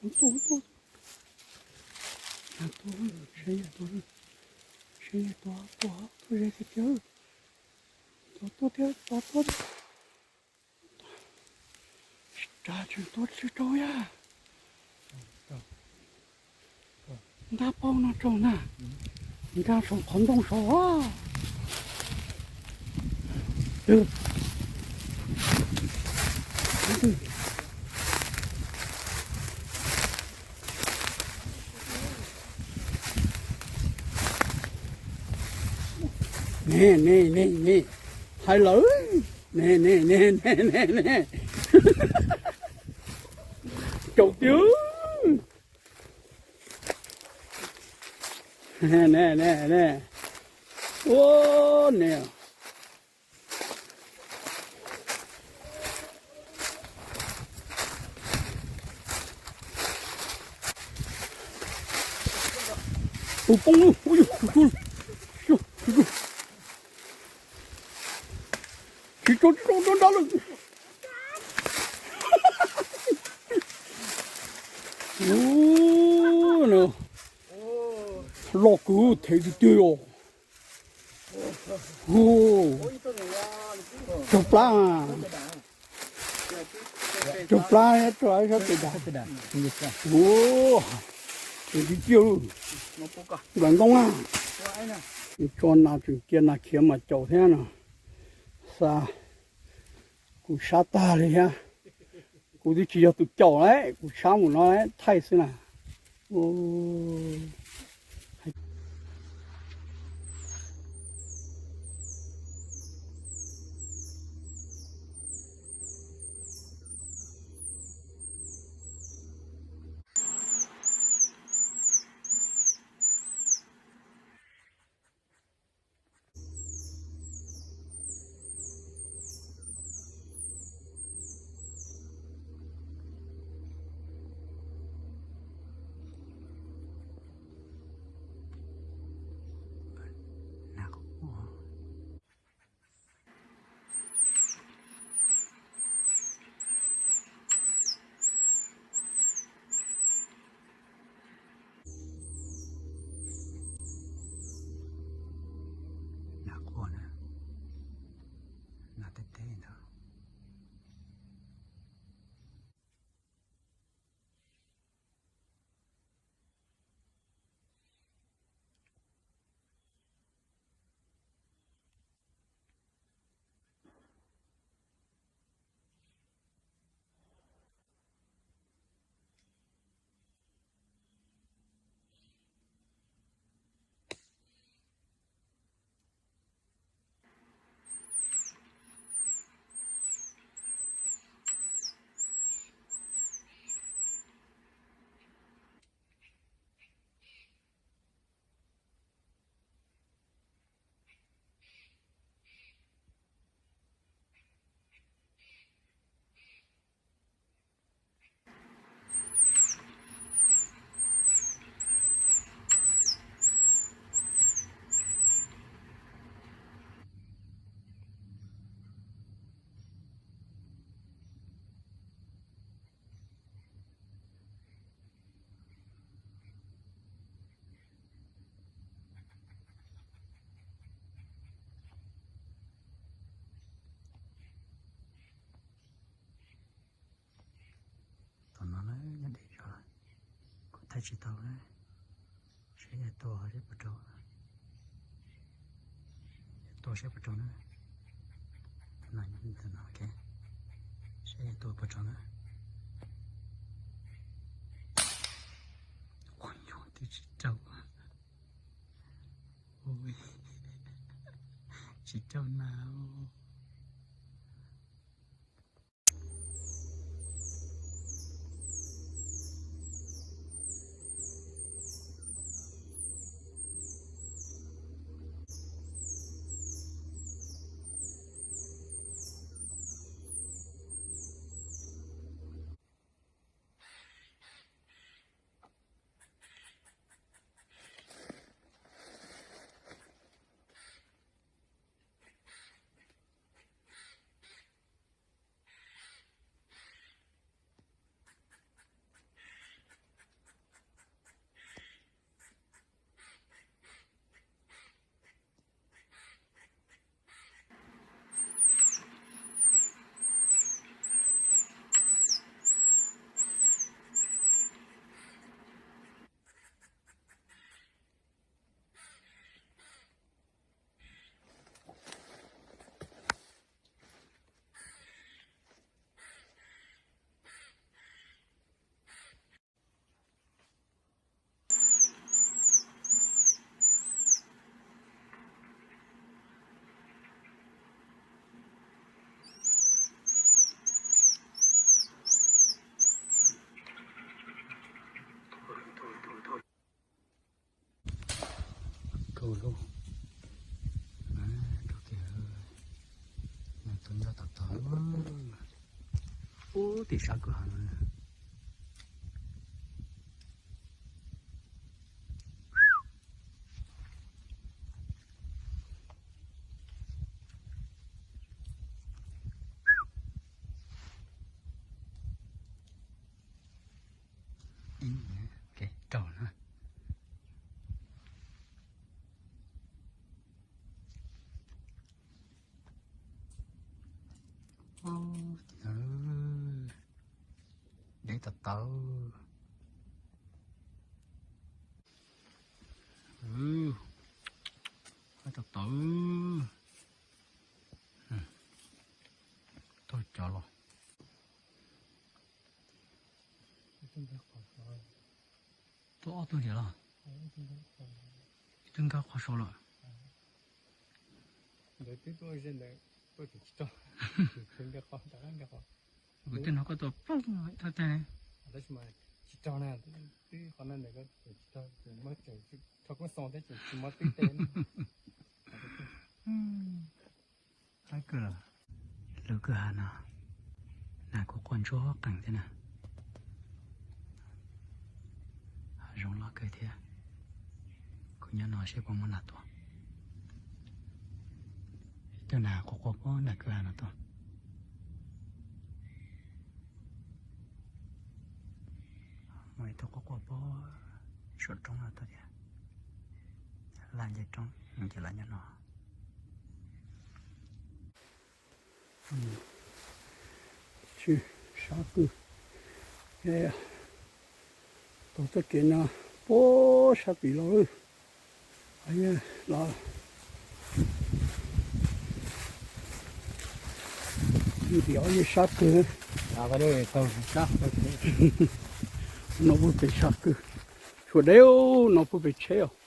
Tuaj, tuaj, tuaj, tuaj, tuaj, tuaj ze tiag tiag, tuaj, tuaj tiag. Tsis tsa tseem tuaj tsis rau yag. Ntab paub no rau na, nkag saum qhov ntoo saud. Ne, ne, ne, ne, hais lawm, ne, ne, ne, ne, ne, ne, caum tiag. Ne, ne, ne, ua ne. Tus poob lawm, ua yus, tus tsuag, tus tsuag, tsis tau, tsis tau nrab lawm. Loj kawg, them tiag tiag os. Raug plab, raug plab, raug sab tes dam. Ua, tiag tiag, nkawm ntoo na. Tso nas tseem cia nas khiav mas caum thiab no. Xa, kuv sab tag li thiab. Kuv twb tsis yog tus caum lawm, kuv sab mus no thaij xwb na. Nas quaj na, nas teb teb ntag. Tom no na nyob deb zog, kuv thaij tsis tau na. Saib yog tua seb puas raug, tua seb puas raug na. No, saib yog tua puas raug na. Ua nyuag twb tsis raug. Ui, tsis raug nas. Ub, tim sab kwj ha no. Rau na. Deb tau tau. Deb tau tau. Tuaj cov los. Tuaj ob tug tiag los? Ib tug nkag qhov saud lawm. Kuv twb hnov koj tua poob thawj teg. Qab kawg los, lub kwj ha no, nas kuj quaj ntsuab qees thiab na. Hav zoov loj kawg thiab. Kuv nyob no seb puas muaj nas tuaj. Ib tug nas quaj quaj puag nram kwj ha no tuaj. Muaj ib tug quaj quaj puag saum roob no tuaj thiab. Laj nce roob ces lawv nyob no. Sab kwj, taug txoj kev no puag sab tid los lawm. Los ntim ob yej sab kawg. No puag pem sab kwj, sua deb no puag pem tsheb os.